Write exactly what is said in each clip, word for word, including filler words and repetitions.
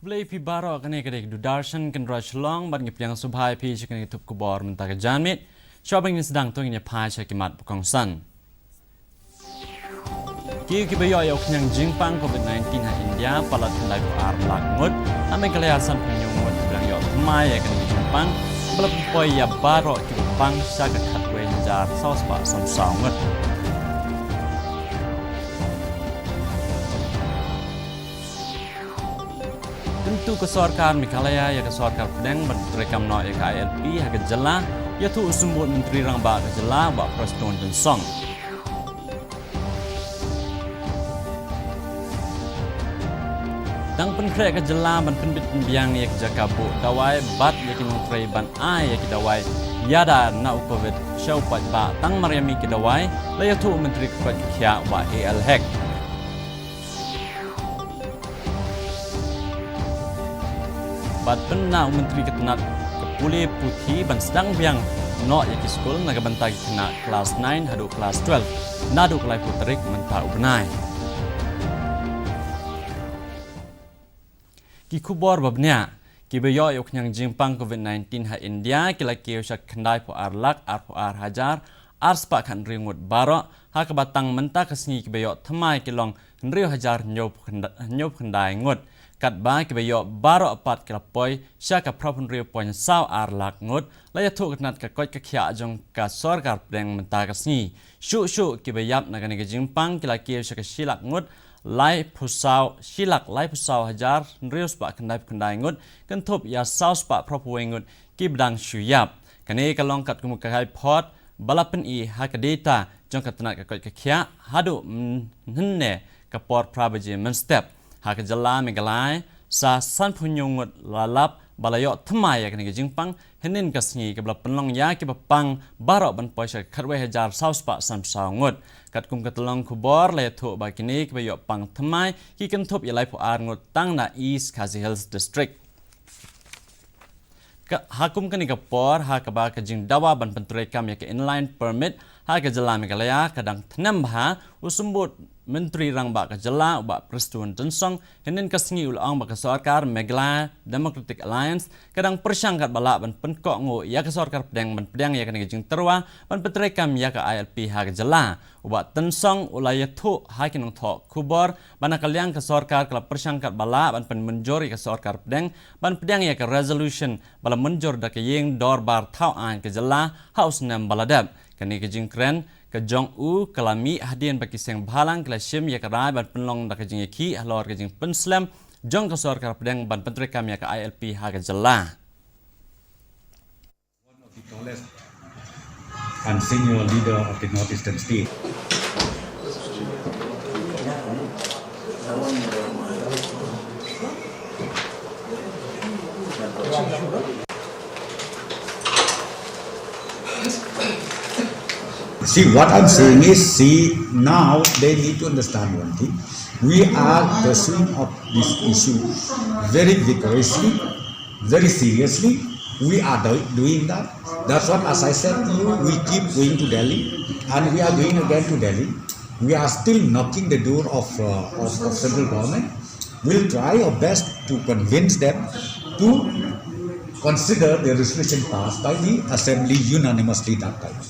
Khublei phi baroh, kane ka dei ka Doordarshan Kynrad Shillong bad ngi pdiang sngewbha ïa phi sha kane ka thup khubor mynta ka janmiet. Shuwa ban ngin sdang to ngin ïa phai sha ki mat ba kongsan. Kiew kiba ïoh ïa u khñiang jingpang covid nineteen ha India palat khyndai phew ar lak ngut. Ha Meghalaya sanphew hynñiew ngut kiba dang ïoh thymmai ïa kane ka jingpang, ba la pynpoi ïa baroh kiba pang sha ka khatwei hajar saw spah sanphew saw ngut. Kyntu ka sorkar Meghalaya ïa ka sorkar pdeng ban treikam noh ïa ka I L P ha ka jylla, ïathuh u symbud Myntri Rangbah ka jylla, Bah Prestone Tynsong. Dang pynkhreh ka jylla ban pynbit pynbiang ïa ki jaka buh dawai bad ïa ki nongtrei ban ai ïa ki dawai ïada na u covid sha u paidbah tang mar ïa mih ki dawai, la ïathuh u Myntri ka koit ka khiah, Bah A L Hek. Bad pynbna u Myntri ka tnat ka pule puthi ban sdang biang noh ïa ki skul na ka bynta ki khynnah klas nine haduh klas twelve naduh ka laiphew tarik mynta u bnai. Ki khubor ba bniah. Kiba ïoh ïa u khñiang jingpang covid nineteen ha India ki la kiew sha khyndai phew ar lak arphew ar hajar ar spah khathynriew ngut baroh, ha kaba tang mynta ka sngi kiba ïoh thymmai ki long hynriew hajar hynñiew phew khyndai ngut. Katba kiba ïoh baroh pat ki la poi sha ka phraphew hynriew point saw ar lak ngut, la ïathuh ka tnat ka koit ka khiah jong ka sorkar pdeng mynta ka sngi. Shuh shuh kiba ïap na kane ka jingpang ki la kiew sha ka shi lak ngut laiphew saw, shi lak laiphew saw hajar hynriew spah khyndai phew khyndai ngut, kynthup ïa saw spah phraphew wei ngut kiba dang shu ïap. Kane ka long katkum ka kaiphod ba la pyni ha ka data jong ka tnat ka koit ka khiah haduh mynhynne ka por phra baje mynstep. Ha ka jylla Meghalaya sa sanphew hynñiew ngut la lap ba la ïoh thymmai ïa kane ka jingpang hynnin ka sngi, kaba la pynlong ïa kiba pang baroh ban poi sha ka khatwei hajar saw spah sanphew saw ngut. Katkum ka tyllong khubor la ïathuh ba kine kiba ïoh pang thymmai ki kynthup ïa laiphew ar ngut tang na East Khasi Hills District. Ka, ha kum kane ka por, ha kaba ka jingdawa ban pyntreikam ïa ka inline permit ha ka jylla Meghalaya ka dang thnem bha, u symbud Myntri Rangbah ka jylla, u Bah Prestone Tynsong, hynnin ka sngi u la ong ba ka sorkar Meghalaya Democratic Alliance ka dang pyrshang katba lah ban pynkohnguh ïa ka sorkar pdeng ban pdiang ïa kane ka jingtyrwa ban pyntreikam ïa ka I L P ha ka jylla. U Bah Tynsong u la ïathuh ha ki nongthoh khubor ba na ka liang ka sorkar ka la pyrshang katba lah ban pynmynjur ïa ka sorkar pdeng ban pdiang ïa ka resolution ba la mynjur da ka ïing dorbar thaw aiñ ka jylla ha u snem ba la dep. Kane ka jingkren ka jong u ka la mih hadien ba ki seng bhalang ki la shim ïa ka rai ban pynlong da ka jingïakhih halor ka jingpynslem jong ka sorkar pdeng ban pyntreikam ïa ka I L P ha ka jylla. One of the tallest and senior leader of the Northeastern state. See, what I'm saying is, see, now they need to understand one thing. We are pursuing of this issue very vigorously, very seriously. We are do-, doing that. That's what, as I said to you, we keep going to Delhi, and we are going again to Delhi. We are still knocking the door of, uh, of, of central government. We'll try our best to convince them to consider the resolution passed by the assembly unanimously that time.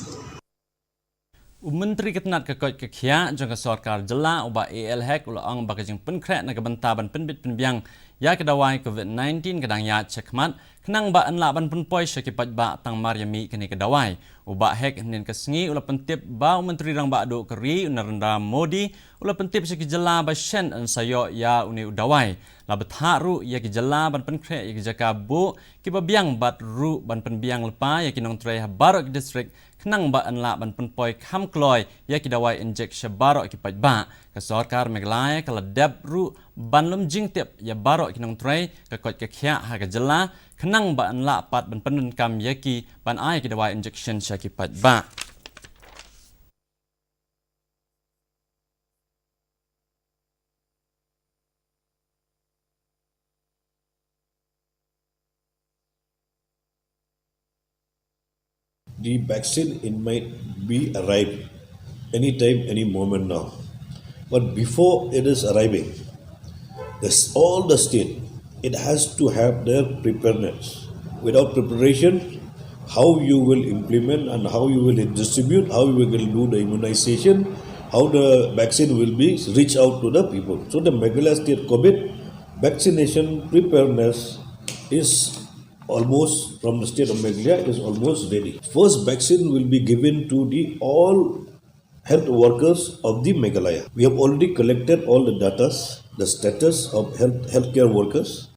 U Myntri ka tnat ka koit ka khiah jong ka sorkar jylla, u Bah A L Hek, u la ong ba ka jingpynkhreh na ka bynta ban pynbit pynbiang ïa ka dawai covid nineteen ka dang ïaid shakhmat, khnang ba yn lah ban pynpoi sha ki paidbah tang mar ïa mih kane ka dawai. U Bah Hek hynnin ka sngi u la pyntip ba u Myntri Rangbah Duh ka ri, u Narendra Modi, u la pyntip sha ki jylla ba shen yn sa ïoh ïa une u dawai. La bthah ruh ïa ki jylla ban pynkhreh ïa ki jaka buh kiba biang bad ruh ban pynbiang lypa ïa ki nongtrei ha baroh ki district khnang ba yn lah ban pynpoi kham kloi ïa ki dawai injek sha baroh ki paidbah. Ka sorkar Meghalaya ka la dep ruh ban lum jingtip ïa baroh ki nongtrei ka koit ka khiah ha ka jylla khnang ba yn lah pat ban pyndonkam ïa ki ban ai ki dawai injection sha ki paidbah. The vaccine, it might be arrived anytime, any moment now. But before it is arriving, this, all the state, It has to have their preparedness. Without preparation, how you will implement and how you will distribute, how you will do the immunization, how the vaccine will be reached out to the people. So the Meghalaya State COVID vaccination preparedness is almost, from the state of Meghalaya, is almost ready. First vaccine will be given to the all health workers of the Meghalaya. We have already collected all the datas, the status of health healthcare workers.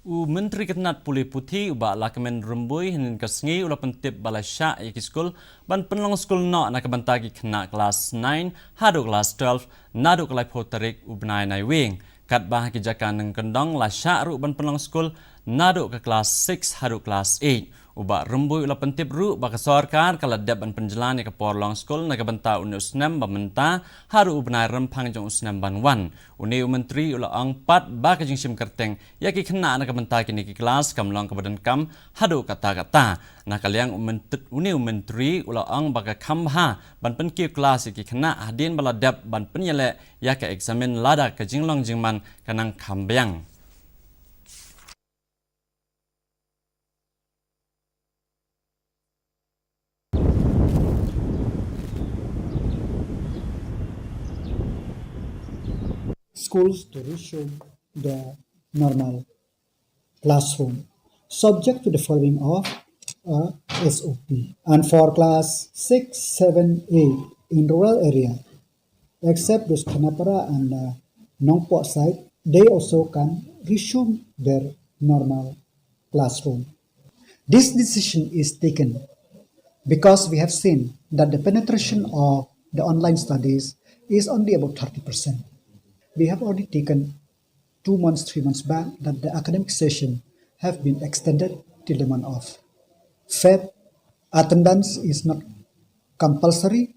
U Myntri ka tnad pule puthi u Bah Lahkmen Rymbui hynnin ka sngi u la pyntip ba la shah ïa ki skul ban pynlong skul noh na ka bynta ki khynnah klas nine haduh klas twelve naduh ka laiphew tarik u bnai Naiwieng. Katba ha ki jaka nongkyndong la shah ruh ban pynlong skul naduh ka klas six haduh klas eight. U Bah Rymbui u la pyntip ruh ba ka sorkar ka la dep ban pynjlan ïa ka por long skul na ka bynta une u snem ba mynta haduh u bnai Rymphang jong u snem ban wan. Une u Myntri u la ong pat ba ka jingshim kyrteng ïa ki khynnah na ka bynta kine ki klas kam long kaba donkam haduh katta katta. Na ka liang u Myntri, une u Myntri u la ong ba ka kham bha ban pynkiew klas ïa ki khynnah hadien ba la dep ban pynïaleh ïa ka eksamin lada ka jinglong jingman ka nang kham biang. Schools to resume their normal classroom, subject to the following of a S O P. And for class six, seven, eight in rural area, except those Khanapara and uh, Nongpoh side, they also can resume their normal classroom. This decision is taken because we have seen that the penetration of the online studies is only about thirty percent. We have already taken two months, three months back that the academic session have been extended till the month of Feb. Attendance is not compulsory.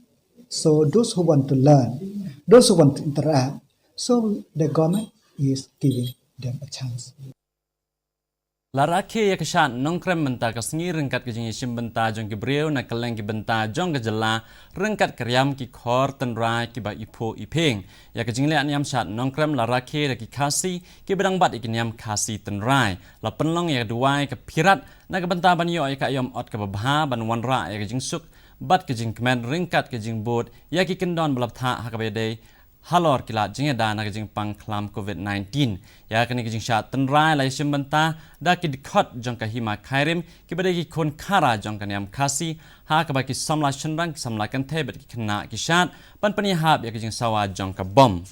So those who want to learn, those who want to interact, so the government is giving them a chance. La rakhe ïa ka shad Nongkrem mynta ka sngi ryngkat ka jingïashim bynta jong ki briew na kylleng ki bynta jong ka jylla ryngkat ka riam ki khor tynrai kiba iphuh ipheng. Ïa ka jingleh niam shad Nongkrem la rakhe da ki Khasi kiba dang bat ïa ki niam Khasi tynrai. La pynlong ïa ka duwai ka phirat na ka bynta ban ïoh ïa ka aïom ot kaba bha ban wanrah ïa ka jingsuk bad ka jingkmen ryngkat ka jingbud ïa ki kyndon ba la bthah ha kaba ïadei halor ki lad jingïada na ka jingpang khlam COVID nineteen. Ïa kane ka jingshad tynrai la ïashim bynta da ki dkhot jong ka Hima Khyrim kiba dei ki khun khara jong ka niam Khasi ha kaba ki samla shynrang, ki samla kynthei bad ki khynnah ki shad ban pynïahap ïa ka jingsawa jong ka bom.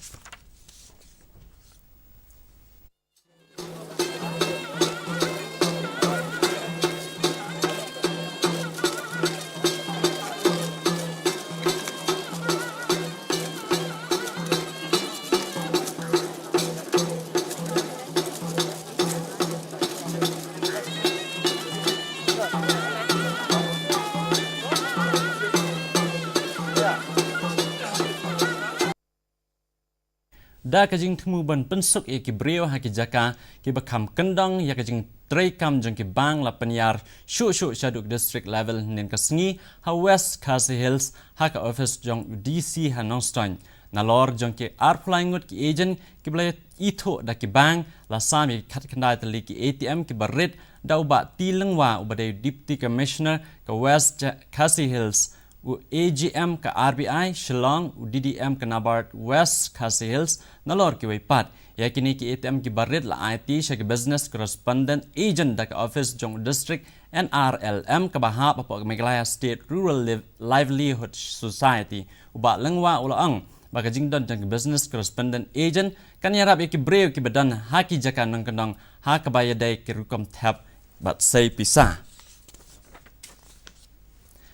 Da ka jingthmu ban pynsuk ïa ki briew ha ki jaka kiba kham kyndong ïa ka jingtrei kam jong ki bank la pynïar shuh shuh shaduh district level hynnin ka sngi ha West Khasi Hills ha ka office jong u D C ha Nongstoiñ. Nalor jong ki arphew lai ngut ki agent kiba la ithuh da ki bank la sam ïa ki khatkhyndai tylli ki A T M kiba rit da u Bah T. Lyngwa uba dei Deputy Commissioner ka West Ja-, Khasi Hills, u A G M ka R B I Shillong, u D D M ka NABARD West Khasi Hills, nalor kiwei pat. Ïa kine ki A T M kiba rit la aiti sha ki business correspondent agent da ka office jong u district N R L M kaba hap hapoh ka Meghalaya State Rural Liv-, Livelihood Society. U Bah Lyngwa u la ong ba ka jingdon jong ki business correspondent agent kan ïarap ïa ki briew kiba don ha ki jaka nongkyndong ha kaba ïadei ki rukom thep bad sei pisa.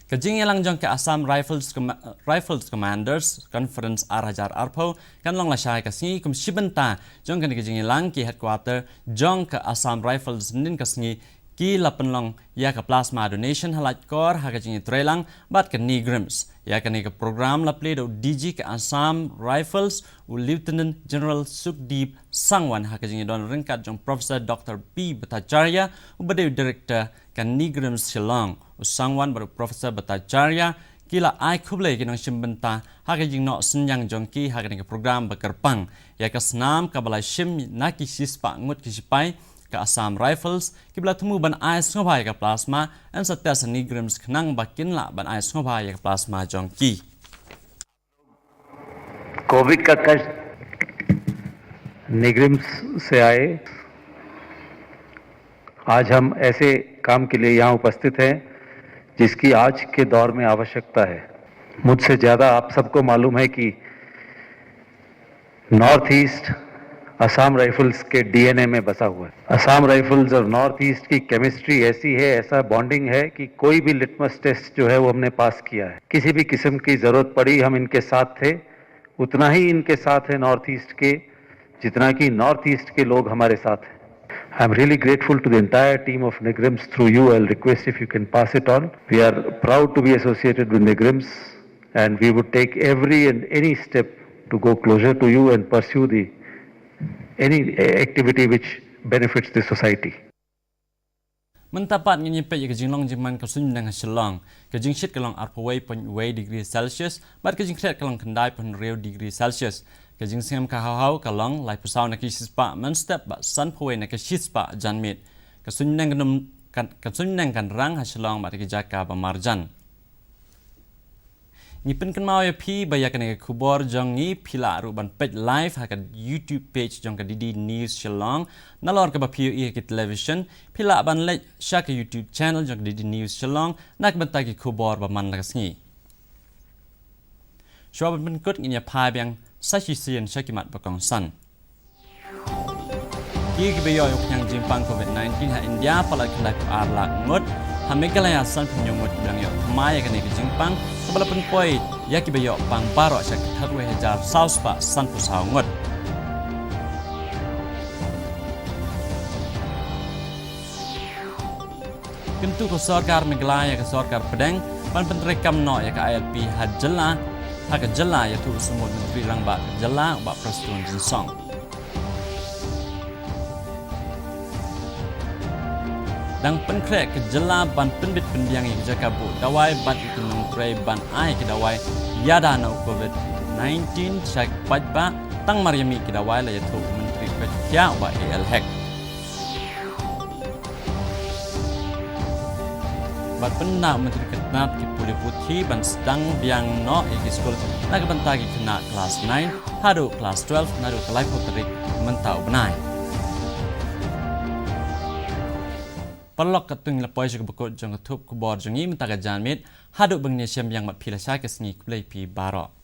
Ka jingïalang jong ka Assam Rifles Com-, Rifles Commanders Conference ar hajar arphew kan long lashai ka sngi. Kum shi bynta jong kane ka jingïalang, ki headquarter jong ka Assam Rifles hynnin ka sngi ki la pynlong ïa ka plasma donation ha Laitkor ha ka jingïatreilang bad ka NEIGRIHMS. Ïa kane ka program la plie da u D G ka Assam Rifles, u Lieutenant General Sukhdeep Sangwan, ha ka jingïadon ryngkat jong Professor Doctor P. Bhattacharya, uba dei u Director ka NEIGRIHMS Shillong. U Sangwan bad u Professor Bhattacharya Ki la ai khublei ki nongshim bynta ha ka jingnoh synñiang jong ki ha kane ka program ba kyrpang ïa ka snam kaba la shim na ki shispah ngut ki shipai ka Assam Rifles kiba la thmu ban ai sngewbha ïa ka plasma, yn sa test ha NEIGRIHMS khnang ba kin lah ban ai sngewbha ïa ka plasma jong ki. कोविड का कष्ट निग्रिम्स से आए। आज हम ऐसे काम के लिए यहाँ उपस्थित हैं जिसकी आज के दौर में आवश्यकता है। मुझसे ज़्यादा आप सबको मालूम है कि नॉर्थ ईस्ट असम राइफल्स के डीएनए में बसा हुआ है। असम राइफल्स और नॉर्थ ईस्ट की केमिस्ट्री ऐसी है, ऐसा बॉन्डिंग है कि कोई भी लिटमस टेस्ट जो है वो हमने पास किया है। किसी भी किस्म की जरूरत पड़ी, हम इनके साथ थे, उतना ही इनके साथ है नॉर्थ ईस्ट के जितना कि नॉर्थ ईस्ट के लोग हमारे साथ हैं। I am really grateful to the entire team of NEIGRIHMS. Through you, I'll request if you can pass it on. We are proud to be associated with NEIGRIHMS, and we would take every and any step to go closer to you and pursue the any activity which benefits the society. Mynta pat ngin ïa peit ïa ka jinglong jingman ka suiñ bneng ha Shillong. Ka jingshit ka long arphew wei point wei degree Celsius bad ka jingkhriat ka long khyndai point hynriew degree Celsius. Ka jingsngem ka hawhaw ka long laiphew saw na ka shispah mynstep bad sanphew wei na ka shispah janmiet. Ka suiñ bneng kan, kan, ka suiñ bneng kan rang ha Shillong bad ki jaka ba marjan. Ngi pynkynmaw ïa phi ba ïa kane ka khubor jong ngi phi lah ruh ban peit live ha ka YouTube page jong ka DD News Shillong. Nalor kaba phi ïohi ha ki television phi lah ban leit sha ka YouTube channel jong ka DD News Shillong na ka bynta ki khubor ba man la ka sngi. Shuwa ban pynkut ngin ïa phai biang sa shisien sha ki mat ba kongsan. Ki kiba ïoh ïa u khñiang jingpang Covid nineteen ha India palat khyndai phew ar lak ngut. Ha Meghalaya sanphew hynñiew ngut ki dang ïoh thymmai ïa kane ka jingpang kaba la pynpoi ïa kiba ïoh pang baroh sha ki khatwei hajar saw spah sanphew saw ngut. Kyntu ka sorkar Meghalaya ïa ka sorkar pdeng ban pyntreikam noh ïa ka ILP ha jylla, ha ka jylla ïathuh u samut Myntri Rangbah ka jylla u Bah Prestone Tynsong. Dang pynkhreh ka jylla ban pynbit pynbiang ïa ka jaka buh dawai bad ïa ki nongtrei ban ai ki dawai ïada na u Covid nineteen sha ki paidbah tang mar ïa mih ki dawai, la ïathuh u Myntri ka jylla u Bah A L Hek. Bad pynda u Myntri ka tnat ki pule puthi ban sdang biang noh ïa ki skul na ka bynta ki khynnah klas nine haduh klas twelve naduh ka laiphew tarik mynta u bnai. Paralok, katto ngi la poi sha kaba kut jong ka thup khubor jong ngi mynta ka janmiet, haduh ba ngin ïa shem biang bad phi lashai ka sngi, khublei phi baroh.